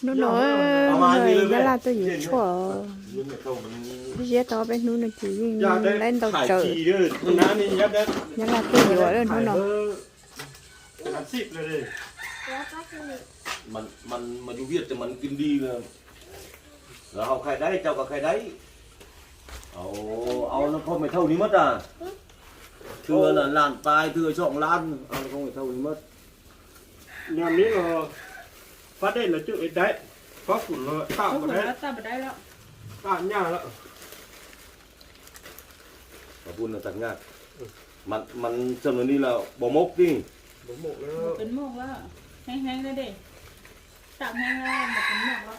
Nút nối hơi nhá là tôi dễ chua. Dễ to bên nút nó chỉ dừng lên đầu trời. Nhá là tôi dễ ở đây nút nó. ເປັນອາຊີບເລີຍເດ້. ມັນ ມັນມາຢູ່ຫວຽດແຕ່ມັນກິນດີນະ. ລາວເຮົາຂາຍໄດ້ ເຈົ້າກໍຂາຍໄດ້. ເອົາ ເອົານຳຂອງແມ່ເຖົ້ານີ້ໝົດອະ. ເທື່ອລະລ້ານປາຍ ເທື່ອສອງລ້ານ ເອົານຳຂອງແມ່ເຖົ້ານີ້ໝົດ. ຍາມນີ້ກໍຟ້າແດດລະຈຶ່ງເຮັດໄດ້. ຟ້າຝົນລະຕາກບໍ່ໄດ້ ຕາກບໍ່ໄດ້ແລ້ວ ຕາກຍາກແລ້ວ. ເອົາບຸນນະຕັກຍາກ. ມັນ ມັນສ່ຳນີ້ລະບໍ່ໝົກຕິ? ບໍ່ໝົກແລ້ວ ເປັນໝົກແລ້ວ. ແຫ້ງໆແລ້ວເດ້ ຕາກແຫ້ງແລ້ວ ບໍ່ເປັນໝົກແລ້ວ.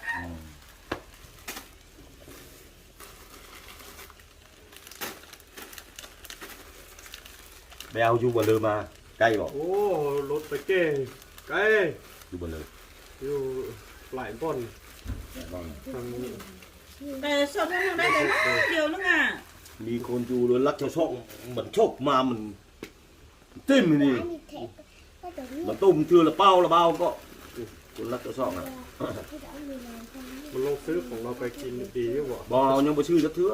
ໄປເອົາຢູ່ບໍ່ເລີມາ ໃກ້ບໍ່? ໂອ້ ລົດໄປແກ່ໄກ ຢູ່ບໍ່ເລີ? ຢູ່ຫຼາຍບ່ອນ ຫຼາຍບ່ອນ. ແຕ່ຊອກໜຶ່ງໄດ້ແຕ່ດຽວໜຶ່ງອະ. ມີຄົນຢູ່ເລີ ລັກຊອກ ມັນຊອກມາ ມັນເຕັມນີ້. ມັນຕົ້ມເທື່ອລະເປົາລະເບົາກໍ ຄົນລັກຊອກນະ. ມັນລອງຊື້ຂອງລາວໄປກິນດີຢູ່ບໍ່? ບໍ່ ເຮົາຍັງບໍ່ຊື້ຈັກເທື່ອ.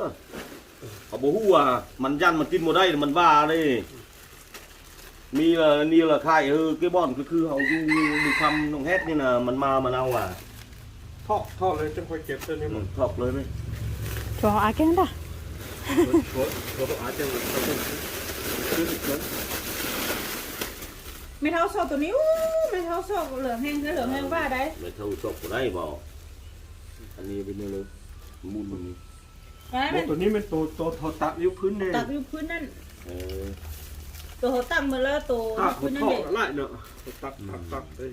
ເຮົາບໍ່ຮູ້ວ່າມັນຢ້ານມັນກິນບໍ່ໄດ້ ມັນວ່າເດ້. ມີລະ ນີ້ລະຂາຍ ເອີ ເກບອນ ຄື ຄືເຮົາຢູ່ ຢູ່ຄຳໜອງແຮດນີ້ນະ ມັນມາ ມັນເອົາວ່າ ຖອກ ຖອກເລີຍຈັ່ງຄ່ອຍເກັບ. ເທື່ອນີ້ ອືມ ຖອກເລີຍນີ້. ໂທຫາແກງດາ ໂທ ໂທຫາແກງ. ແມ່ເຖົ້າຊອກໂຕນີ້ ໂອ້ ແມ່ເຖົ້າຊອກເຫຼືອງແຮງ ເຫຼືອງແຮງວ່າໄດ໋. ແມ່ເຖົ້າຊອກບໍ່ໄດ້ບໍ່? ອັນນີ້ເປັນແນວໃດ? ໝຸ່ນນີ້. ໂອ້ ໂຕນີ້ແມ່ນໂຕ ໂຕເຂົາຕັກຢູ່ພື້ນເດ້ ຕັກຢູ່ພື້ນນັ້ນ. ເອີ ໂຕເຂົາຕັກໝົດແລ້ວ ໂຕຢູ່ພື້ນນັ້ນເດ້. ຕັກເຂົາຖອກຫຼາຍເນາະ ຕັກ ອືມ ຕັກ ຕັກເດ້.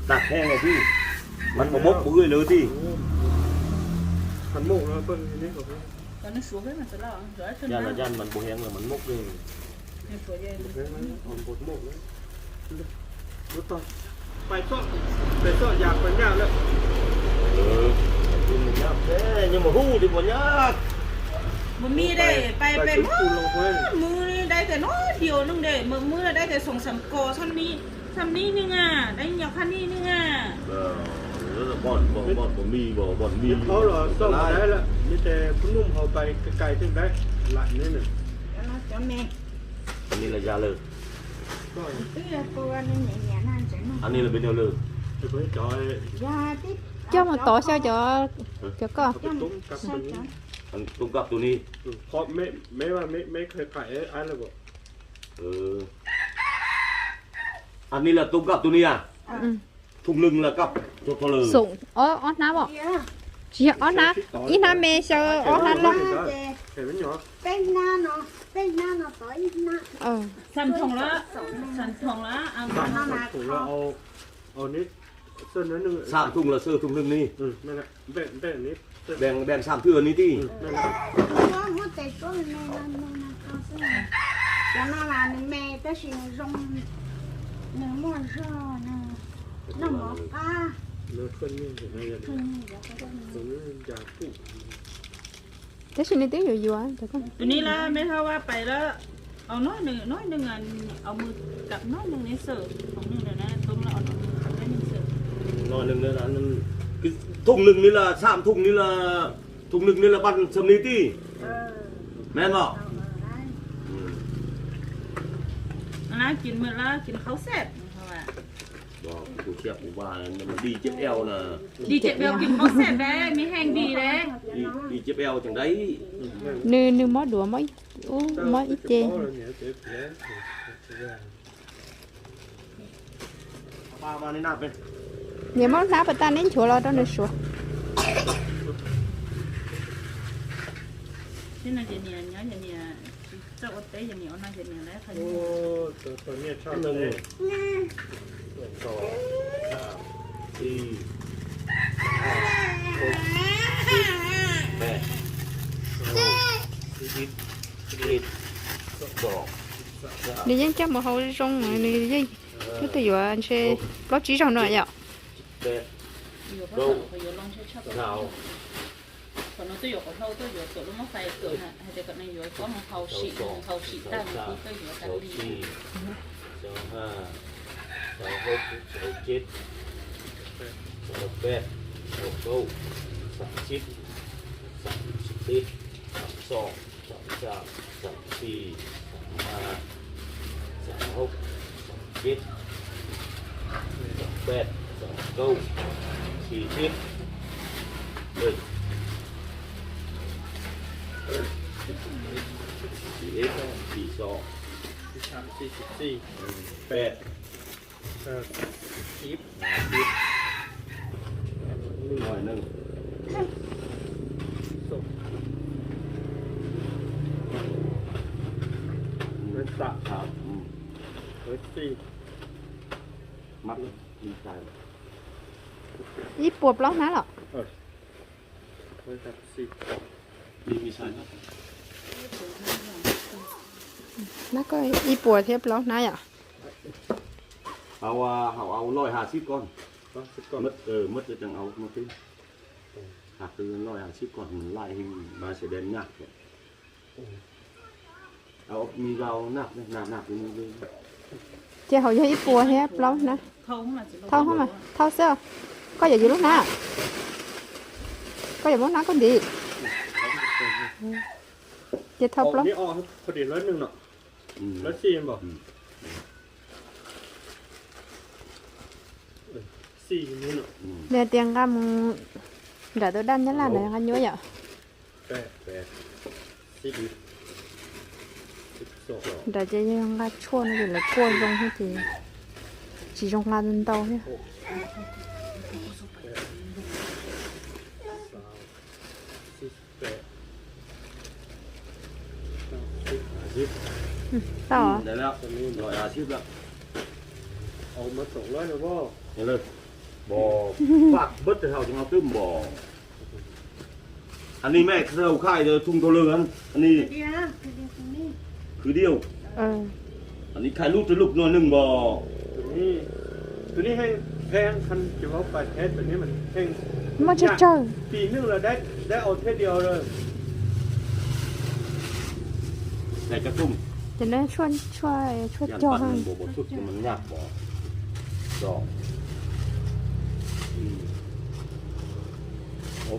ຕັກແຫ້ງເລີຍຕິ ມັນບໍ່ໝົກເປື່ອຍເລີຍຕິ. ໂອ້ ຄັນໝົກແລ້ວເບິ່ງນີ້ກໍ ຢ້ານ ຢ້ານມັນບໍ່ແຫ້ງແລ້ວມັນໝົກເລີຍ. ມັນບໍ່ໝົກເລີຍ. ໄປຊອກ ໄປຊອກຢາກໄປຍາກແລ້ວ. ເອີ ມັນຍາກແທ້ ຍັງບໍ່ຮູ້ຕິວ່າຍາກ. ບໍ່ມີເດ້ ໄປ ໄປໝົດມື້ນີ້ໄດ້ແຕ່ໜ້ອຍດຽວໜຶ່ງເດ້ ມື້ລະໄດ້ແຕ່ສອງສາມກໍ ສ່ຳນີ້ ສ່ຳນີ້ໜຶ່ງອະ ໄດ້ຫຍັງຄັນນີ້ໜຶ່ງອະ. ເອີ ບ່ອນ ບ່ອນ ບ່ອນບໍ່ມີບໍ່ ບ່ອນມີ ເຂົາລະຊອກບໍ່ໄດ້ລະ ມີແຕ່ຜູ້ໜຸ່ມເຮົາໄປໄກໆເຖິງໄດ້ຫຼາຍໜ້ອຍໜຶ່ງ. ອັນນີ້ລະຢາເລີ ອັນນີ້ລະເປັນແນວເລີ. ເຈົ້າມາຕໍ່ເຈົ້າ ເຈົ້າກໍ ອັນຕົ້ມກັບໂຕນີ້ ເພາະແມ່ ແມ່ວ່າແມ່ ແມ່ເຄີຍຂາຍໃຫ້ອ້າຍແລ້ວບໍ່? ເອີ ອັນນີ້ລະຕົ້ມກັບໂຕນີ້ອະ. ອືມ ຖົງໜຶ່ງລະກັບໂຕເທົ່າເລີ ສົ່ງ ອໍ ອໍນາບໍ ຊິອໍນາ ອີນາແມ່ເຊີ ອໍນາລະ ເປັນນາເນາະ ເປັນນາເນາະ ຕໍ່ອີນາ ເອີ ສາມຖົງລະ ສາມຖົງລະ ເອົາ ສາມຖົງລະ ເອົາ ເອົານີ້ ເຊີໜ້ອຍໜຶ່ງ ສາມຖົງລະ ເຊີຖົງໜຶ່ງນີ້ ອືມ ນັ້ນລະ ແບ່ງ ແບ່ງນີ້ ແບ່ງ ແບ່ງສາມເທື່ອນີ້ຕິ ອືມ ນັ້ນລະ ແຕ່ຊິນີ້ຕິຢູ່ໆ ໂຕນີ້ລະແມ່ເຖົ້າວ່າໄປລະ ເອົາໜ້ອຍໜຶ່ງ ໜ້ອຍໜຶ່ງ ອັນ ເອົາມືກັບໜ້ອຍໜຶ່ງໃນເສີ ຖົງໜຶ່ງນະ ຕົ້ມລະເອົາໜ້ອຍໜຶ່ງເສີ ໜ້ອຍໜຶ່ງເດີ ອັນນັ້ນຄືຖົງໜຶ່ງນີ້ລະ ສາມຖົງນີ້ລະ ຖົງໜຶ່ງນີ້ລະບັນສ່ຳນີ້ຕິ ເອີ ແມ່ນບໍ່? ເອີ ໄດ້ ອືມ ອັນນັ້ນກິນມື້ລະກິນເຂົ້າແຊບ ເພາະວ່າ ບໍ່ ຜູ້ຊຽບຜູ້ວ່າ ມັນດີເຈັບແອວນະ ດີເຈັບແອວ ກິນບໍ່ແຊບເດ້ ມີແຮງດີເດ້ ດີ ດີເຈັບແອວຈັ່ງໃດ ໜຶ່ງ ໜຶ່ງໝໍດູໝໍ ໂອ້ ໝໍອີເຈ ປາມາໃນນ້ຳເປັນ ເນຍ ມານ້ຳປະຕານນີ້ ໂຊລາວຕອນນີ້ ໂຊ ເນຍ ເນຍ ເນຍ ເນຍ ເຈົ້າອອດເຕຍ ຢ່າມີອອນນາ ຢ່າມີອອນນາ ໂອ້ ຕົວ ຕົວເນຍຊອບເລີຍ ໜຶ່ງ ສອງ ສາມ ສີ່ ຫ້າ ຫົກ ເຈັດ ແປດ ເກົ້າ ສິບ ສິບເອັດ ສິບສອງ ນີ້ຍັງຈຳບໍ່ເຮົາຊົງ ນີ້ຍັງຄືຕົວຢູ່ອັນເຊ ເກົ້າ ເກົ້າ ສິບສອງ ໜ້ອຍ ແປດ ເກົ້າ ຊາວ Còn nó tôi có thâu tôi có tôi nó mắc phải tôi hả hay để còn này có một thâu xị thâu xị tăng thì tôi có tăng đi. ຊາວຫ້າ ຊາວຫົກ ຊາວເຈັດ ຊາວແປດ ຊາວເກົ້າ ສາມສິບ ສາມສິບເອັດ ສາມສອງ ສາມສາມ ສາມສີ່ ສາມຫ້າ ສາມຫົກ ສາມເຈັດ ສາມແປດ ສາມເກົ້າ ສີ່ສິບ ເອີ ສີ່ເອັດ ສີ່ສອງ ສີ່ສາມ ສີ່ສິບສີ່ ແປດ ເອີ ສິບ ສິບ ໜ້ອຍໜຶ່ງ ເອີ ສາມ ເອີ ສີ່ ມັດເລີຍ ມີໃຈ ອີ່ປົວເປົ່ານະເນາະ ເອີ ເອີ ສາມ ສີ່ ມີ ມີໃຈເນາະ ນະກໍອີ່ປົວເທບເປົ່ານະອ່ະ. ເອົາວ່າເຮົາເອົາຮ້ອຍຫ້າສິບກ່ອນ ຮ້ອຍຫ້າສິບກ່ອນ ໝົດ ເອີ ໝົດແລ້ວຈັ່ງເອົາມາຄືນ ຫາກເກີນຮ້ອຍຫ້າສິບກ່ອນ ມັນຫຼາຍແຮງ ມາສະແດງຍາກ ເອົາມີເອົາໜັກນະ ໜັກ ໜັກຢູ່ນີ້ເລີຍ ເຈົ້າເຮົາຢ່າອີ່ປົວແຮບເລົ່ານະ ເທົ່າເຮົາມາ ເທົ່າເສື້ອ ກໍຢ່າຢູ່ລູກນະ ກໍຢ່າເວົ້ານະກໍດີ ເຈົ້າເທົ່າເປົ່າ ນີ້ອອກພໍດີຮ້ອຍໜຶ່ງເນາະ ອືມ ຮ້ອຍສີ່ແມ່ນບໍ່ ອືມ ສີ່ນີ້ເນາະ ອືມ ແລ້ວຕຽງກຳ ດາໂຕດຳຍັງລະ ອືມ ນະ ຄັນຢູ່ຍະ ແປດ ແປດ ສິບ ສິບສອງ ດາຈະຍັງລາດຊວນຢູ່ລະ ກວນລົງໃຫ້ທີ ຊິຈົງລາດນຳເຕົານີ້ ຫົກ ແປດ ຊາວ ສີ່ສິບແປດ ຫ້າສິບ ຫ້າສິບ ອືມ ຕໍ່ ອືມ ໄດ້ແລ້ວ ຕອນນີ້ຮ້ອຍຫ້າສິບແລ້ວ ເອົາມາສອງຮ້ອຍແລ້ວບໍ່ ເອົາເລີຍ ບໍ່ ຝາກເບິດແຕ່ເຮົາຈຶ່ງເອົາຕື່ມບໍ່ ອັນນີ້ແມ່ເຂົາຂາຍເດີ ທຸງໂຕເລີງ ອັນນີ້ ຄືດຽວ ຄືດຽວ ເອີ ອັນນີ້ຂາຍລູກແຕ່ລູກໜ້ອຍໜຶ່ງບໍ່ ໂຕນີ້ ໂຕນີ້ແຮງແພງ ຄັນຈະເວົ້າໄປແທ້ ໂຕນີ້ມັນແຮງ ມັນຈະເຈີ ປີໜຶ່ງລະໄດ້ ໄດ້ເອົາເທື່ອດຽວເລີຍ ໄດ້ຈັກທຸງ ຈະໄດ້ຊວນ ຊ່ວຍ ຊ່ວຍ ຢ້ານ ເຈາະ ປັນ ໃຫ້ ມັນບໍ່ ບໍ່ສຸດ ມັນຍາກບໍ່ ສອງ ອືມ ໂອ້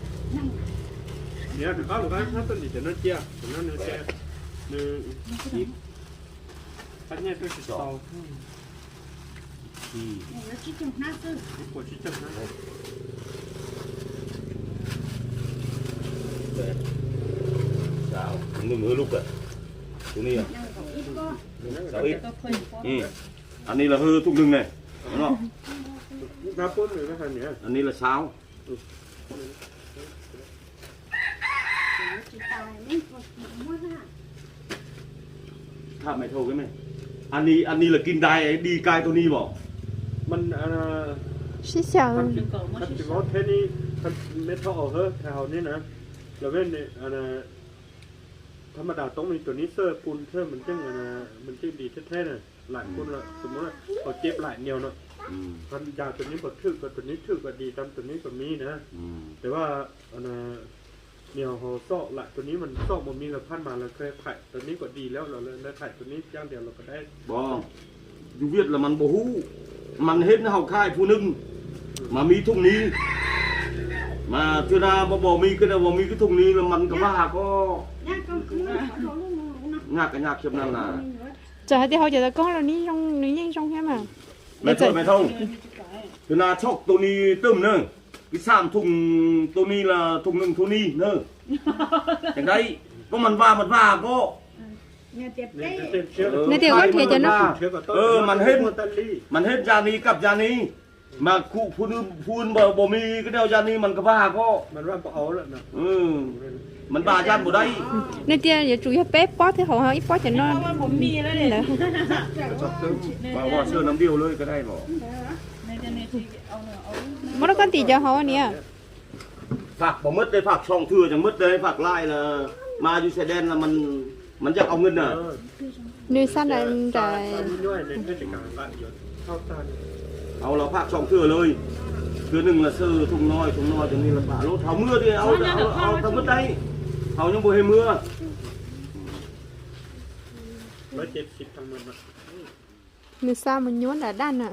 ດຽວ ເອົາລູກ ເອົາໂຕນີ້ ໂຕນັ້ນເຈ້ຍ ໂຕນັ້ນເຈ້ຍ ໜຶ່ງ ອີກ ອັນນີ້ໂຕທີ່ສອງ ສອງ ອືມ ສີ່ ກວດຊິຈັງນະ ແປດ ຊາວ ໜຶ່ງ ເອີ ລູກ ໂຕນີ້ ຊາວເອັດ ອືມ ອັນນີ້ລະ ຄືທຸງໜຶ່ງແນ່ເນາະ ໜ້າປົ້ນເລີຍນະ ອັນນີ້ລະ ຊາວ ຖາມແມ່ໂທກັນແມ່ ອັນນີ້ ອັນນີ້ລະກິນໄດ້ ດີກາຍໂຕນີ້ບໍ່ ມັນ ອັນ ຊິສຽງ ຄັນຊິ ຄັນຊິເວົ້າແທ້ນີ້ ຄັນແມ່ເຖົ້າເອົາເຮີ ແຖວນີ້ນະ ລະເວັ້ນ ອັນ ທຳມະດາຕ້ອງມີໂຕນີ້ເສີ ປຸນເທີ ມັນຈຶ່ງ ອັນ ມັນຈຶ່ງດີແທ້ໆນະ ຫຼາຍຄົນລະ ສົມມຸດວ່າເຂົາເຈັບຫຼາຍໜຽວເນາະ ອືມ ຄັນຢາໂຕນີ້ບໍ່ຖືກ ກໍໂຕນີ້ຖືກ ກໍດີຕາມໂຕນີ້ກໍມີນະ ອືມ ແຕ່ວ່າ ອັນ ໜຽວເຮົາຊອກຫຼາຍ ໂຕນີ້ມັນຊອກບໍ່ມີ ລະຜ່ານມາລະເຄີຍຂາຍໂຕນີ້ກໍດີແລ້ວ ລະເລີຍໄດ້ຂາຍໂຕນີ້ຢ່າງດຽວລະກໍໄດ້ ບໍ່ ຢູ່ຫວຽດລະມັນບໍ່ຮູ້ ມັນເຫັນເຮົາຂາຍຜູ້ໜຶ່ງ ມາມີທຸງນີ້ ມາເທື່ອໜ້າບໍ່ ບໍ່ມີ ກໍໄດ້ບໍ່ມີຄືທຸງນີ້ ລະມັນກໍວ່າກໍ ຍາກກໍຍາກສ່ຳນັ້ນລະ ຈະໃຫ້ທີ່ເຮົາຈະຕະກ້ອງລະນີ້ຊ່ອງນີ້ຍິ່ງຊ່ອງແຮມ ແມ່ນ ແມ່ນ ແມ່ນ ເທື່ອໜ້າຊອກໂຕນີ້ຕື່ມເນີ ອີກສາມທຸງ ໂຕນີ້ລະທຸງໜຶ່ງ ໂຕນີ້ເນີ ຈັ່ງໃດ ກໍມັນວ່າ ມັນວ່າກໍ ແມ່ນແຕ່ ເອີ ແມ່ນແຕ່ວ່າເທຈະເນາະ ເອີ ມັນເຫັນ ມັນເຫັນຢານີ້ກັບຢານີ້ ມາຄູ່ຜູ້ອື່ນ ຜູ້ອື່ນບໍ່ ບໍ່ມີ ກໍແນວຢານີ້ມັນກໍວ່າກໍ ມັນວ່າບໍ່ເອົາລະນະ ເອີ ມັນວ່າຢ້ານບໍ່ໄດ້ ໃນເຕີຍ ຢ່າຈູ່ ຢ່າເປ້ປ້ອ ທີ່ເຮົາ ເຮົາອີປ້ອ ຈະນອນ ເພາະວ່າບໍ່ມີແລ້ວເດ ວ່າ ວ່າເຊື່ອນຳດຽວເລີຍກໍໄດ້ບໍ່ ບໍ່ໄດ້ ກໍຕີຈະເຮົາອັນນີ້ ຝາກບໍ່ໝົດເດ້ ຝາກສອງເທື່ອຈັ່ງໝົດເດ້ ຝາກຫຼາຍລະ ມາຢູ່ຊາຍແດນລະ ມັນ ມັນຢາກເອົາເງິນນະ ເອີ ນີ້ຊັ້ນໃດ ເອີ ໃດ ເອົາລະ ຝາກສອງເທື່ອເລີຍ ເທື່ອໜຶ່ງລະເຊີທຸງນ້ອຍ ທຸງນ້ອຍຈັ່ງນີ້ລະປະໂລດ ເຮົາເມືອເດ້ ເອົາ ເອົາ ເອົາທັງໝົດໄດ້ ເຮົາຍັງບໍ່ໃຫ້ເມືອ ຮ້ອຍເຈັດສິບທັງໝົດນະ. ມື້ເຊົ້າມັນໂຍນລະດ້ານນະ.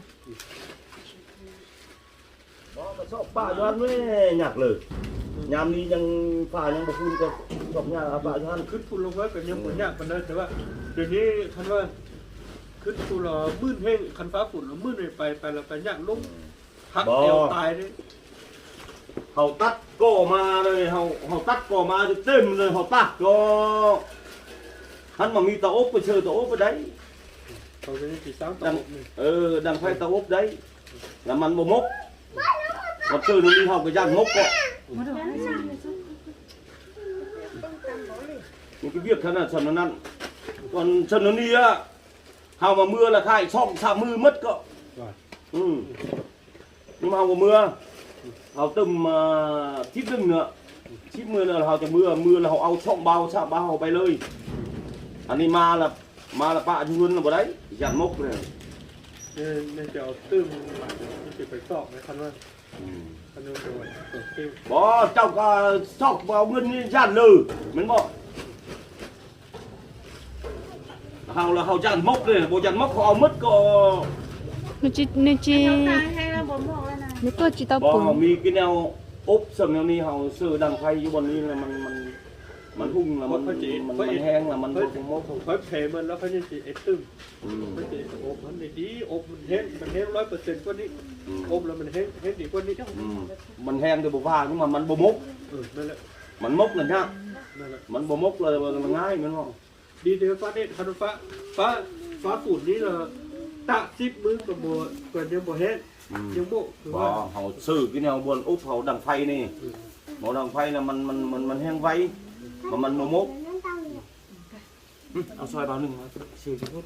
ບໍ່ ໄປຊອກປາຢູ່ຫັ້ນແມ່ຍາກເລີຍ. ຍາມນີ້ຍັງຟ້າຍັງບໍ່ຟື້ນກໍຊອກຍາກ ເອົາປາຢູ່ຫັ້ນ. ຂຶ້ນພູລົງເວີຍກໍຍັງບໍ່ຍາກປານໃດ ແຕ່ວ່າດຽວນີ້ຄັນວ່າຂຶ້ນພູລະມື່ນແຮງ ຄັນຟ້າຝົນລະມື່ນໄປ ໄປລະໄປຍາກລົງ ພັກແອວຕາຍເດ້. ເຮົາຕັດກໍມາເລີຍ ເຮົາ ເຮົາຕັດກໍມາເຕັມເລີຍ ເຮົາຕັດກໍ ຄັນວ່າມີເຕົາອົບໄປເຊີເຕົາອົບໄປໄດ້ ເຂົາກໍຍັງຊິສ້າງເຕົາອົບນີ້ ເອີ ດັງໄຟເຕົາອົບໄດ້ ລະມັນບໍ່ມົກ. ເຮົາເຊີແນວນີ້ເຮົາກໍຢ້ານມົກເກາະ ມັນກໍວຽກຂະໜາດສ່ຳນັ້ນ ກ່ອນສ່ຳນັ້ນນີ້ອະ ເຮົາມາເມືອລະຂາຍສອງສາມມື້ໝົດເກາະ. ອືມ ນີ້ມາເຮົາບໍ່ເມືອ ເຮົາຕື່ມມາທິດໜຶ່ງເນາະ ທິດມື້ເນາະ ເຮົາຈະເມືອ ເມືອລະເຮົາເອົາສອງບ່າວສາມບ່າວເຮົາໄປເລີຍ. ອັນນີ້ມາລະ ມາລະປະຢູ່ເຮືອນລະບໍ່ໄດ້ ຢ້ານມົກເລີຍ. ເອີ ແມ່ນຈະເອົາຕື່ມມາ ມັນຊິໄປຊອກໃນຄັນວ່າ ອືມ ຄັນວ່າໂຕເອງ ບໍ່ ເຈົ້າກໍຊອກບໍ່ເອົາເງິນນີ້ຢ້ານເລີຍ ແມ່ນບໍ່? ເຮົາລະເຮົາຢ້ານມົກເດ້ ບໍ່ຢ້ານມົກເຂົາເອົາໝົດກໍ ໜຶ່ງຈີ ໜຶ່ງຈີ ເຮົາຕາຍໃຫ້ລະບໍ່ໝົກລະນະ ໜຶ່ງຕົວຈີເຕົາປຸງ ບໍ່ ມີກິນແນວອົບສ່ຳແນວນີ້ ເຮົາເຊີດັງໄຟຢູ່ບ່ອນນີ້ລະ ມັນ ມັນ ມັນຮຸ່ງລະ ມັນ ມັນ ມັນແຮງລະ ມັນບໍ່ໝົກ ຂ້ອຍເພມັນລະ ຂ້ອຍຍັງຊິເອັດຕື່ມ ອືມ ມັນຊິອົບມັນດີໆ ອົບມັນແຮງ ມັນແຮງຮ້ອຍເປີເຊັນກວ່ານີ້ ອືມ ອົບລະມັນແຮງ ແຮງດີກວ່ານີ້ ອືມ ມັນແຮງແຕ່ບໍ່ວ່າ ຍັງວ່າມັນບໍ່ມົກ ເອີ ນັ້ນແຫຼະ ມັນມົກລະຍາກ ນັ້ນແຫຼະ ມັນບໍ່ມົກລະ ລະງ່າຍແມ່ນບໍ່? ດີເດີຟ້າແດດ ຄັນຟ້າ ຟ້າ ຟ້າຝົນນີ້ລະ ຕາກສິບມື້ກໍບໍ່ ກໍຍັງບໍ່ແຫ້ງ ອືມ ຍັງບໍ່ ຄືວ່າ ບໍ່ ເຮົາຊື້ກິນແນວບ່ອນອົບເຮົາດັງໄຟນີ້ ອືມ ບໍ່ດັງໄຟນະ ມັນ ມັນ ມັນ ມັນແຫ້ງໄວ ມັນ ມັນບໍ່ມົກ. ອືມ ເອົາຊອຍບ່າວໜຶ່ງມາ ຊື້ກິນໂລດ.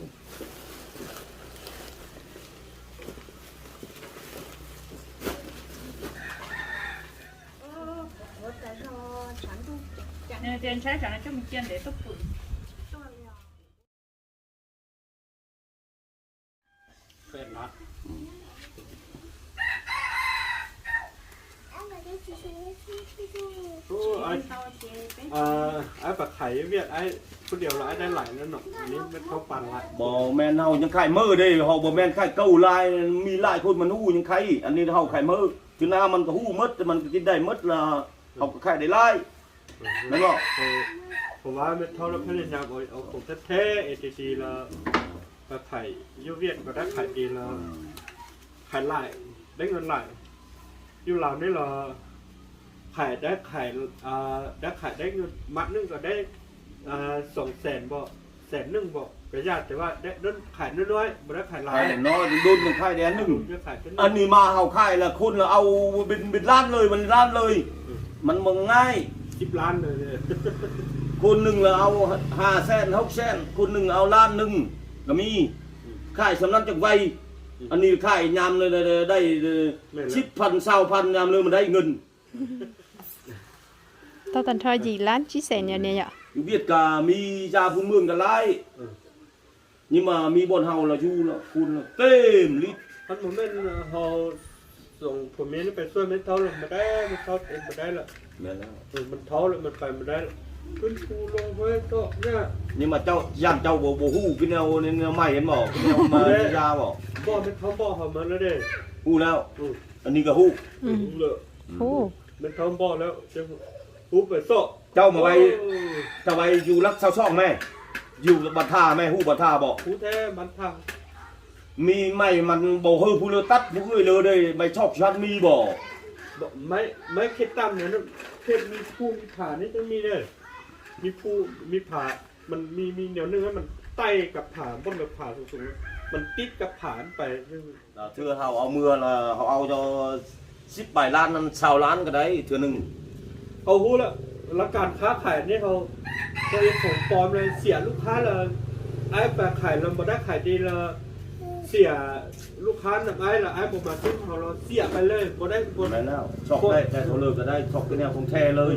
ແປດຫຼັກ ອືມ ໂອ້ ອ້າຍ ເອີ ອ້າຍໄປຂາຍວຽດ ອ້າຍຜູ້ດຽວລະ ອ້າຍໄດ້ຫຼາຍແລ້ວເນາະ ອັນນີ້ແມ່ນເຂົາປັນຫຼາຍ ບໍ່ແມ່ນ ເຮົາຍັງຂາຍເໝີເດ້ ເຮົາບໍ່ແມ່ນຂາຍເກົ່າຫຼາຍ ມີຫຼາຍຄົນມັນຮູ້ຍັງຂາຍ ອັນນີ້ເຮົາຂາຍເໝີ ຄືໜ້າມັນກໍຮູ້ໝົດ ແຕ່ມັນກໍກິນໄດ້ໝົດລະ ເຮົາກໍຂາຍໄດ້ຫຼາຍ ແມ່ນບໍ່? ເພາະ ເພາະວ່າແມ່ນເທົ່າລະພະຍາຍາມເອົາ ເອົາຂອງແທ້ໆ ເອທີຊີລະ ໄປຂາຍຢູ່ຫວຽດກໍໄດ້ຂາຍດີລະ ອືມ ຂາຍຫຼາຍ ໄດ້ເງິນຫຼາຍ ຢູ່ລາວນີ້ລະ ຂາຍໄດ້ ຂາຍ ອ່າ ໄດ້ ຂາຍໄດ້ຢູ່ ມັດໜຶ່ງກໍໄດ້ ອ່າ ສອງແສນບໍ ແສນໜຶ່ງບໍ ກະຍາກ ແຕ່ວ່າໄດ້ ນັ້ນຂາຍນ້ອຍໆ ບໍ່ໄດ້ຂາຍຫຼາຍ ຂາຍນ້ອຍ ດົນໆ ຂາຍໄດ້ອັນໜຶ່ງ ອັນນີ້ມາເຮົາຂາຍລະ ຄົນລະເອົາເປັນ ເປັນລ້ານເລີຍ ເປັນລ້ານເລີຍ ອືມ ມັນບໍ່ງ່າຍ ສິບລ້ານເລີຍ ຄົນໜຶ່ງລະເອົາຫ້າແສນ ຫົກແສນ ຄົນໜຶ່ງເອົາລ້ານໜຶ່ງກະມີ ອືມ ຂາຍສ່ຳນັ້ນຈັ່ງໄວ ອືມ ອັນນີ້ຂາຍຍາມລະ ລະ ລະໄດ້ ແມ່ນລະ ສິບພັນ ຊາວພັນ ຍາມລະມັນໄດ້ເງິນ ເທົ່າຕັນທອຍຈີລານຈີແສນ ອືມ ຢູ່ນີ້ເນາະ ຢູ່ຫວຽດກະມີຢາພື້ນເມືອງກະຫຼາຍ ອືມ ນີ້ມາມີບ່ອນເຮົາລະຢູ່ລະ ພຸ້ນລະເຕັມລິ ຄັນບໍ່ແມ່ນເຮົາສອງຜົວເມຍນີ້ໄປຊ່ວຍແມ່ເຖົ້າລະບໍ່ໄດ້ ແມ່ເຖົ້າເອງບໍ່ໄດ້ລະ ແມ່ນແລ້ວ ເອີ ມັນເຖົ້າລະມັນໄປບໍ່ໄດ້ລະ ຂຶ້ນພູລົງເວີຍເກາະຍາກ ນີ້ມາເຈົ້າ ຢ້ານເຈົ້າບໍ່ ບໍ່ຮູ້ຄືແນວ ແນວໃໝ່ເຫັນບໍ່ ຄືແນວມາຢາບໍ່ ບໍ່ແມ່ນເຂົາບອກເຮົາມາແລ້ວເດ້ ຮູ້ແລ້ວ ອືມ ອັນນີ້ກະຮູ້ ອືມ ຮູ້ແລ້ວ ອືມ ຮູ້ ແມ່ນເຂົາບອກແລ້ວ ຮູ້ໄປເຊາະ ເຈົ້າມາໄວ້ ໂອ້ ເຈົ້າໄວ້ຢູ່ຫຼັກຊາວສອງແມ່ ຢູ່ບັນທາແມ່ ຮູ້ບັນທາບໍ່? ຮູ້ແທ້ບັນທາ ມີໄມ້ມັນບໍ່ເຮີ້ຜູ້ເລີຕັດຜູ້ເອື້ອຍເລີເດ້ ໄມ້ຊອກຊັ້ນມີບໍ່? ບໍ່ ໄມ້ ໄມ້ເຂດຕ່ຳນີ້ ເຂດມີພູມີຜານີ້ຕ້ອງມີເດີ ມີພູມີຜາ ມັນມີ ມີແນວໜຶ່ງໃຫ້ມັນໄຕ່ກັບຜາ ບົນກັບຜາສູງໆ ມັນຕິດກັບຜາມັນໄປ ລະເທື່ອເຮົາເອົາເມືອລະ ເຮົາເອົາຈະສິບປາຍລ້ານນັ້ນ ຊາວລ້ານກໍໄດ້ເທື່ອໜຶ່ງ ເຮົາຮູ້ລະ ລະການຄ້າຂາຍນີ້ເຮົາ ເຮົາເຮັດຂອງປອມລະເສຍລູກຄ້າລະ ອ້າຍໄປຂາຍລະບໍ່ໄດ້ຂາຍດີລະ ເສຍລູກຄ້ານຳອ້າຍລະ ອ້າຍບໍ່ມາຊື້ເຮົາລະເສຍໄປເລີຍ ບໍ່ໄດ້ ບໍ່ ແມ່ນແລ້ວ ຊອກໄດ້ ໄດ້ເທົ່າເລີກກໍໄດ້ ຊອກຄືແນວຂອງແທ້ເລີຍ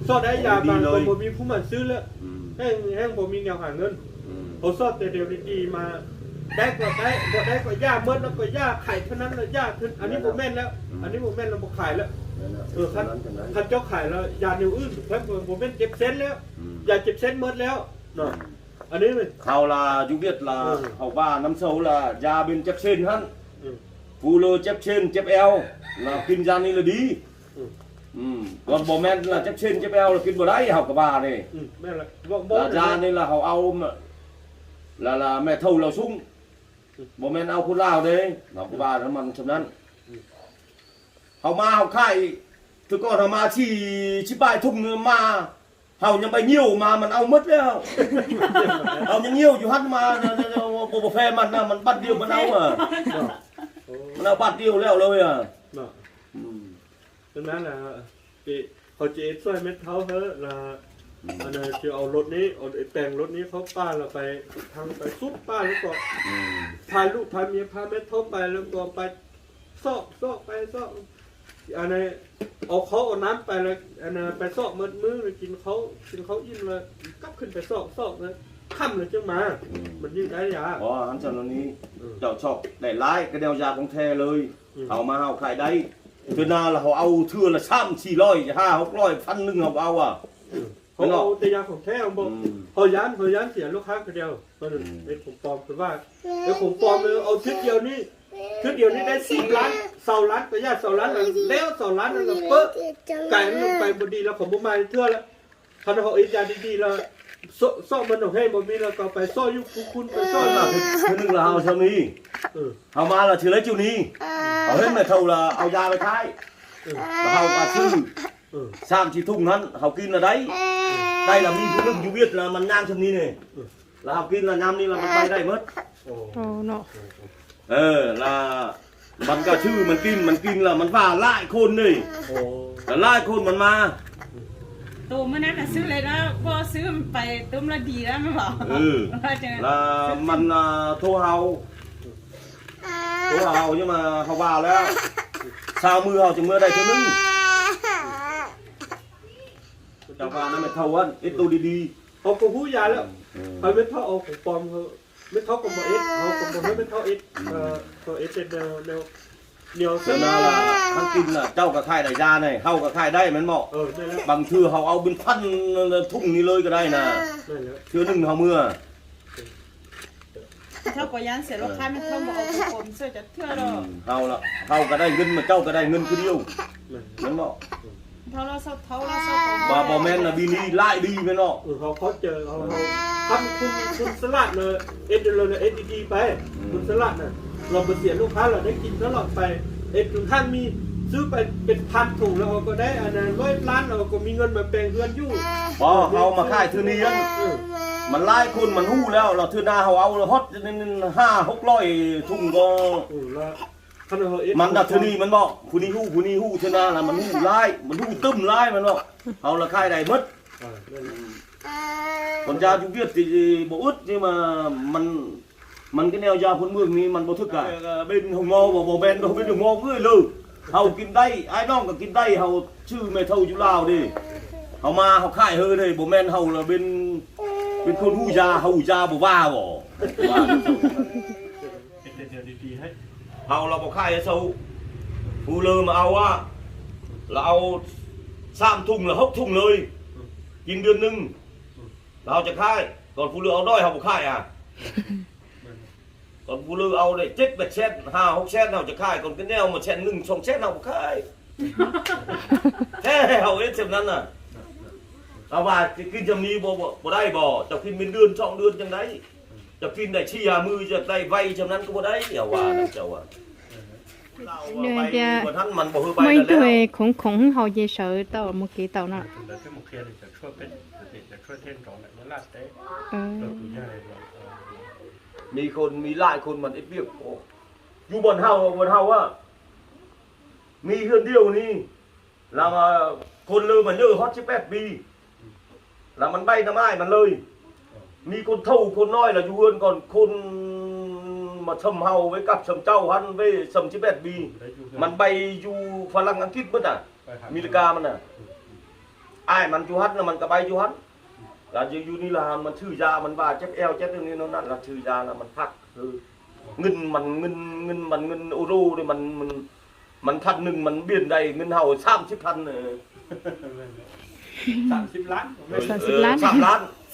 ຊອກໄດ້ຢາມາ ດີເລີຍ ບໍ່ມີຜູ້ມາຊື້ລະ ອືມ ແຮ່ງ ແຮ່ງບໍ່ມີແນວຫາເງິນ ອືມ ເຮົາຊອກແຕ່ແນວດີໆມາ ໄດ້ກໍໄດ້ ບໍ່ໄດ້ກໍຢ່າ ໝົດແລ້ວກໍຢ່າ ຂາຍເທົ່ານັ້ນລະຢ່າ ອັນນີ້ບໍ່ແມ່ນແລ້ວ ອືມ ອັນນີ້ບໍ່ແມ່ນລະບໍ່ຂາຍແລ້ວ ແມ່ນແລ້ວ ເອີ ຄັນ ຄັນເຈົ້າຂາຍລະຢ່າແນວອື່ນ ຄັນບໍ່ແມ່ນເຈັບເສັ້ນແລ້ວ ອືມ ຢ່າເຈັບເສັ້ນໝົດແລ້ວເນາະ ອືມ ອັນນີ້ເຮົາລະຢູ່ຫວຽດລະ ເອີ ເຮົາວ່ານຳເຊົາລະ ຢາເບັນແຈັກເຊັນຫັ້ນ ອືມ ຟູເລີເຈັບເຊັນເຈັບແອວ ລະກິນຢານີ້ລະດີ ອືມ ອືມ ບໍ່ ບໍ່ແມ່ນລະເຈັບເຊັນເຈັບແອວລະກິນບໍ່ໄດ້ ເຮົາກະວ່າເດ້ ອືມ ແມ່ນລະ ບໍ່ ບໍ່ ລະຢານີ້ລະເຮົາເອົາ ລະ ລະແມ່ເຖົ້າລາວຊຸງ ອືມ ບໍ່ແມ່ນເອົາຄົນລາວເດ້ ເຮົາກະວ່ານຳມັນສ່ຳນັ້ນ ອືມ ເຮົາມາເຮົາຂາຍ ແຕ່ກ່ອນເຮົາມາສີ່ ສີ່ປາຍທຸງມາ ເຮົາຍັງໄປຍ່ຽວມາ ມັນເອົາໝົດແລ້ວ ເຮົາຍັງຍ່ຽວຢູ່ຫັ້ນມາ ບໍ່ ບໍ່ແພ້ມັນນະ ມັນບາດດຽວມັນເອົາອະ ມັນເອົາບາດດຽວແລ້ວເລີຍອະ ເນາະ ອືມ ເປັນນັ້ນລະ ເຂົາຈະເຮັດຊ່ອຍແມ່ເຖົ້າເຮີລະ ອືມ ອັນນັ້ນຈະເອົາລົດນີ້ ເອົາແຕ່ງລົດນີ້ເຂົ້າປ່າລະໄປ ທາງໄປສຸດປ່າ ລະກໍ ອືມ ພາລູກພາເມຍພາແມ່ເຖົ້າໄປ ລະກໍໄປ ຊອກ ຊອກໄປຊອກ ອັນນັ້ນ ເອົາເຂົ້າເອົານ້ຳໄປລະ ອັນນັ້ນ ໄປຊອກໝົດມື້ ກິນເຂົ້າ ກິນເຂົ້າອີ່ມລະ ກັບຂຶ້ນໄປຊອກ ຊອກລະ ຄ່ຳລະຈຶ່ງມາ ອືມ ມັນຈຶ່ງໄດ້ຢາ ອໍ ອັນຊັ້ນນີ້ ເອີ ເຈົ້າຊອກໄດ້ຫຼາຍ ກະແນວຢາຂອງແທ້ເລີຍ ອືມ ເຮົາມາເຮົາຂາຍໄດ້ ອືມ ເທື່ອໜ້າລະເຮົາເອົາເທື່ອລະສາມສີ່ຮ້ອຍ ຫ້າຫົກຮ້ອຍ ພັນໜຶ່ງ ເຮົາກະເອົາອະ ອືມ ເຮົາເອົາແຕ່ຢາຂອງແທ້ ບໍ່ ອືມ ເຮົາຢ້ານ ເຮົາຢ້ານເສຍລູກຄ້າຄືດຽວ ອືມ ເຮັດຂອງປອມ ຄືວ່າ ເຮັດຂອງປອມ ເອີ ເອົາເທື່ອດຽວນີ້ ເທື່ອດຽວນີ້ໄດ້ສິບລ້ານ ຊາວລ້ານ ກະຢາຊາວລ້ານ ແລ້ວຊາວລ້ານນັ້ນລະເປິ ກາຍມັນໄປບໍ່ດີລະ ເຂົາບໍ່ມາເທື່ອລະ ຄັນເຮົາເຮັດຢາດີໆລະ ຊອກ ຊອກມັນເອົາໃຫ້ບໍ່ມີລະ ກະໄປຊອກຢູ່ພູຄູນ ໄປຊອກ ເທື່ອໜຶ່ງລະເຮົາຊ່ຳນີ້ ເອີ ເຮົາມາລະເທື່ອລະຈຸນີ້ ເຮົາເຫັນແມ່ເຖົ້າລະເອົາຢາໄປຂາຍ ເອີ ລະເຮົາກະຊື້ ເອີ ສາມສີ່ທຸງຫັ້ນ ເຮົາກິນລະໄດ້ ໄດ້ລະມີຜູ້ໜຶ່ງຢູ່ຫວຽດລະ ມັນຍ່າງຊ່ຳນີ້ນີ້ ລະເຮົາກິນລະຍາມນີ້ລະມັນໄປໄດ້ໝົດ ໂອ້ ໂອ້ເນາະ ເອີ ລະມັນກະຊື້ມັນກິນ ມັນກິນລະມັນວ່າຫຼາຍຄົນເດ້ ໂອ້ ລະຫຼາຍຄົນມັນມາ ໂຕມື້ນັ້ນນະຊື້ເລີຍລະ ບໍ່ຊື້ມັນໄປ ໂຕມັນລະດີລະ ແມ່ນບໍ່ ເອີ ລະມັນ ອ່າ ໂທເຮົາ ໂທຫາເຮົາ ຍັງມາເຮົາວ່າແລ້ວ ຊາວມື້ເຮົາຈຶ່ງເມືອໄດ້ເທື່ອໜຶ່ງ ເຈົ້າວ່ານຳແມ່ເຖົ້າຫັ້ນ ເຮັດໂຕດີໆ ເຮົາກະຮູ້ຢາແລ້ວ ເອີ ເຮົາແມ່ເຖົ້າເອົາຂອງປອມ ເຮົາແມ່ເຖົ້າກະບໍ່ເຮັດ ເຮົາກະບໍ່ເຮັດ ແມ່ເຖົ້າເຮັດ ອືມ ເອີ ເຂົາເຮັດເປັນແນວ ແນວ ແນວ ເທື່ອໜ້າລະ ຄັນກິນລະ ເຈົ້າກະຂາຍໄດ້ຢານີ້ ເຮົາກະຂາຍໄດ້ແມ່ນບໍ່ ເອີ ນັ້ນແຫຼະ ບາງເທື່ອເຮົາເອົາເປັນພັນ ທຸງນີ້ເລີຍກະໄດ້ນະ ນັ້ນແຫຼະ ເທື່ອໜຶ່ງເຮົາເມືອ ເຮົາກະຢ້ານເສຍລູກຄ້າ ແມ່ນເຮົາບໍ່ເອົາໄປປອມຊ່ວຍຈັກເທື່ອດອກ ອືມ ເຮົາລະ ເຮົາກະໄດ້ເງິນ ມາເຈົ້າກະໄດ້ເງິນຄືດຽວ ແມ່ນບໍ່ ເຮົາລະເຊົາເຖົ້າລະເຊົາເຖົ້າ ບໍ່ ບໍ່ແມ່ນນະ ບີນີ້ຫຼາຍດີແມ່ນບໍ່ ເອີ ເຮົາເຂົ້າໃຈ ເຮົາ ເຮົາ ຄັນຄຸນ ຄຸນສະຫຼາດເລີຍ ເຮັດເລີຍ ເຮັດດີໆໄປ ອືມ ຄຸນສະຫຼາດນະ ລະບໍ່ເສຍລູກຄ້າ ລະໄດ້ກິນຕະຫຼອດໄປ ເຮັດຈົນທັງມີ ຊື້ໄປເປັນພັນຖົງ ລະເຮົາກະໄດ້ອັນນັ້ນ ຮ້ອຍລ້ານ ລະເຮົາກະມີເງິນມາແປງເຮືອນຢູ່ ບໍ່ ເຮົາມາຂາຍເທື່ອນີ້ ເອີ ມັນຫຼາຍຄົນມັນຮູ້ແລ້ວ ລະເທື່ອໜ້າເຮົາເອົາຮອດຫ້າຫົກຮ້ອຍທຸງກະ ເອີ ລະ ມັນນະ ເທື່ອນີ້ມັນບອກ ຜູ້ນີ້ຮູ້ ຜູ້ນີ້ຮູ້ ເທື່ອໜ້າລະມັນຮູ້ຫຼາຍ ມັນຮູ້ຕຶ້ມຫຼາຍ ມັນບອກ ເຮົາລະຂາຍໄດ້ໝົດ ເອີ ມັນຢາຢູ່ຫວຽດຕິ ບໍ່ອຶດນີ້ມາ ມັນ ມັນກະແນວຢາຄົນເມືອງນີ້ ມັນບໍ່ຖືກກະ ເອີ ເປັນຫົວງໍ ບໍ່ ບໍ່ແມ່ນ ເປັນຫົວງໍເອີຍເລີ ເຮົາກິນໄດ້ ອ້າຍນ້ອງກະກິນໄດ້ ເຮົາຊື້ແມ່ເຖົ້າຢູ່ລາວເດ້ ເຮົາມາເຮົາຂາຍເຮີເດ້ ບໍ່ແມ່ນເຮົາລະເປັນ ເປັນຄົນຮູ້ຢາ ເຮົາຮູ້ຢາບໍ່ວ່າບໍ່ ວ່າ ເຮັດແຕ່ແນວດີໆໃຫ້ ເຮົາລະບໍ່ຂາຍໃຫ້ເຊົາ ຜູ້ເລີມາເອົາອະ ລະເອົາສາມທຸງລະຫົກທຸງເລີຍ ອືມ ກິນເດືອນໜຶ່ງ ອືມ ລະເຮົາຈະຂາຍ ຕອນຜູ້ເລີເອົານ້ອຍເຮົາບໍ່ຂາຍອະ ຕອນຜູ້ເລີເອົາໄດ້ເຈັດແປດແສນ ຫ້າຫົກແສນ ເຮົາຈະຂາຍ ກ່ອນກະແນວມາແສນໜຶ່ງ ສອງແສນ ເຮົາບໍ່ຂາຍ ແທ້ ເຮົາເຮັດສ່ຳນັ້ນນະ ລະວ່າຈະກິນສ່ຳນີ້ບໍ່ ບໍ່ ບໍ່ໄດ້ບໍ່ ເຈົ້າກິນເປັນເດືອນສອງເດືອນຈັ່ງໃດ ຈະກິນໄດ້ສີ່ຫ້າມື້ ຈະໄດ້ໄວສ່ຳນັ້ນກະບໍ່ໄດ້ ເຈົ້າວ່ານະ ເຈົ້າວ່າ ເອີ ລາວວ່າໄປບໍ່ທັນ ມັນບໍ່ຄືໄປ ໄປແລ້ວ ຂອງ ຂອງເຮົາເຢເສີເຕົ້າ ເມື່ອກີ້ເຕົ້ານະ ເອີ ມີຄົນ ມີຫຼາຍຄົນມັນເຮັດວຽກ ໂອ້ ຢູ່ບ່ອນເຮົາ ບ່ອນເຮົາອະ ມີເຮືອນດຽວນີ້ ລະວ່າຄົນເລີມັນເຍອະຮອດສິບແປດປີ ລະມັນໄບນຳອ້າຍມັນເລີຍ ມີຄົນເຖົ້າຄົນນ້ອຍລະຢູ່ເຮືອນກ່ອນ ຄົນມາຊຳເຮົາໄວ້ກັບຊຳເຈົ້າຫັ້ນໄວ້ຊຳສິບແປດປີ ມັນໄປຢູ່ຝຣັ່ງອັງກິດໝົດນະ ອາເມລິກາມັນນະ ອ້າຍມັນຢູ່ຫັ້ນລະມັນກະໄປຢູ່ຫັ້ນ ລະຢູ່ ຢູ່ນີ້ລະມັນຊື້ຢາ ມັນວ່າເຈັບແອວເຈັບອັນນີ້ນັ້ນ ລະຊື້ຢາລະມັນພັກ ເງິນມັນ ເງິນ ເງິນມັນ ເງິນໂອໂຣເດ້ ມັນ ມັນ ມັນພັນໜຶ່ງ ມັນປ່ຽນໄດ້ເງິນເຮົາສາມສິບພັນ ເອີ ສາມສິບລ້ານ ເອີ ສາມສິບລ້ານ ສາມລ້ານ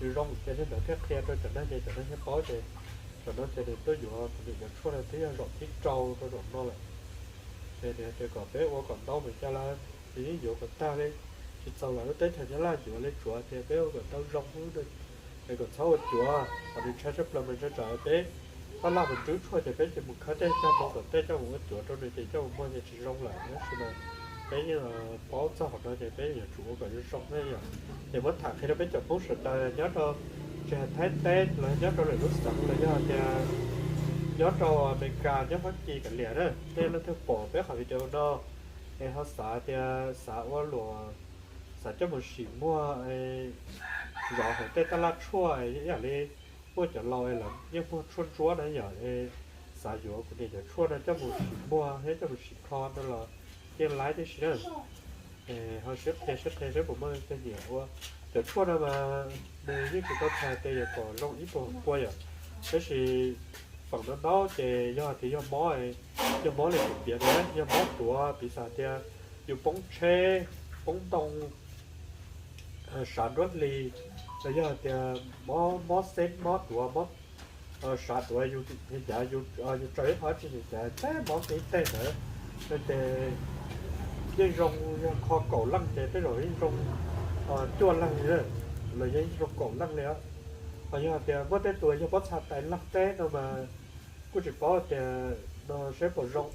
Yu zong ces hnub ntawd thiaj qhia rau cov neeg ces cov neeg thiaj paub ces cov no ces nws tuaj yuav cov niam cov tshuaj no twb yog zaum thib rau rau zaum no lawm. Ces nws hais tias kom peb ua kom ntau mas cas lawv ces yeej yuav kom tag li, tsis txaus lawv lub teb chaws Nyab Laj yuav li, tsuav tias peb ua kom tau zoo xwb, es kom txhob ua cuav, kom nws ntshai tshaj plaws mas ntshai tsam peb tab laj mus nrwb tshuaj ces peb ces mus khawb tej cag ntoo tom tej coj mus ua cuav rau nws ces coj mus muag ces tsis zoo lawm. Tab sis mas peb yeej paub txog qhov no ces peb yuav tsum ua kom zoo zoo thiab yom. Ces muab tham qhia rau peb cov Hmoob sawv daws nyob rau tsis hais Thaib teb los nyob rau lwm lub xeev los yog tias nyob rau Amelikas, nyob Fab Kis kav liam na, nej leej twg pom peb qhov video no es ho xav tias xav ua luam, xav coj mus sim muag zov hauv tej tab laj tshuaj ib yam li muaj cov laus lawv yeej muag tshuaj ntsuab na yom, es xav yuav kuv niam cov tshuaj no coj mus sim muag thiab coj mus sim kho no los yeej laib tib si na. Ho siab qhia siab qhia seb puas muaj tej nyiam ua. Cov tshuaj no mas nws yeej tsis tau txhais tias yuav kom zoo ib puas puas yom, tab sis feem ntau ntau ces yog tias yog mob, yog mob li kuv piav na, yog mob tuav, piv xam tias yus poob tsheb, poob ntoo, sav nruab hlis, los yog tias mob mob xeeb, mob tuav, mob sav tuav, yus nyiam cas yus tsaws ib qho tsis nyiam cas ces mob ib teg ntawd, ces yeej zoo, yog kho kaum leej ces tej zaum yeej zoo cuaj leej li, los yeej zoo kaum leej li. Ho yog tias muaj tej tus yog pob txha tais leej teb no mas kuj tsis paub tias no seb puas zoo,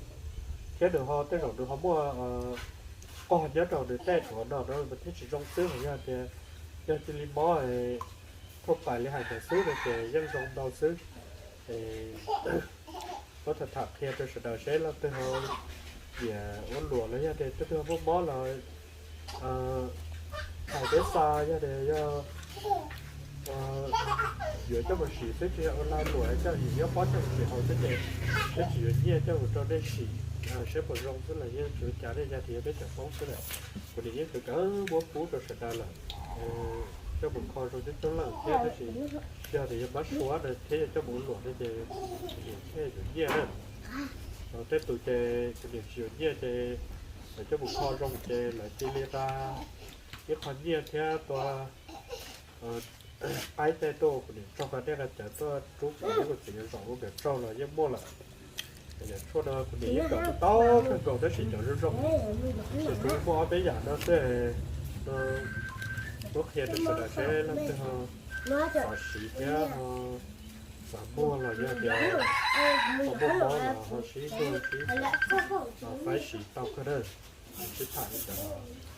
thiab nws ho tej zaum nws ho muaj qog nyob rau nws tej tuav no no mas thiaj tsis zoo xwb. Ho yog tias yog cia li mob thuam pais li hais ntawd xwb no ces yeej zoo ntau xwb. Muab tham tham qhia rau sawv daws seb leej twg ho nyiam ua luam los yog tias leej twg ho muaj mob los hais peb xav, yog tias yog yuav coj mus sim xwb, tsis yog ua lag luam coj, yog paub coj mus sim hauv xwb ces peb tsis yuav nyiaj coj mus rau nej sim, seb puas zoo xwb los yeej tsis ua cas, nej yog tias yog peb cov Hmoob xwb lawm. Kuv nim yeej khwv kawg muab pub rau sawv daws lawm, coj mus kho zoo coob coob leej thiab, tab sis yog tias yog mab sua no thiab yog coj mus ua luam no ces kuv nim thiaj yuav nyiaj na. Tej tus ces kuv nim tsis yuav nyiaj ces lawv coj mus kho zoo ces lawv cia li nqa ib qho nyiaj thiab tua qaib tej tuaj kuv nim tsaug, nqa dej nqa cawv tuaj rub kuv, kuv txiv yuav zaum ua nkawd tsaug los yeej muaj lawm. Tus tau kag kaus tab sis cov zoo zoo, ces kuv muaj ob peb yam no xwb, tuaj qhia rau sawv daws seb leej twg ho xav siv thiab ho xav muag los yog tias ho muaj mob los ho sib nug sib faib siv tau kawg nawb. Sib tham li ntawd.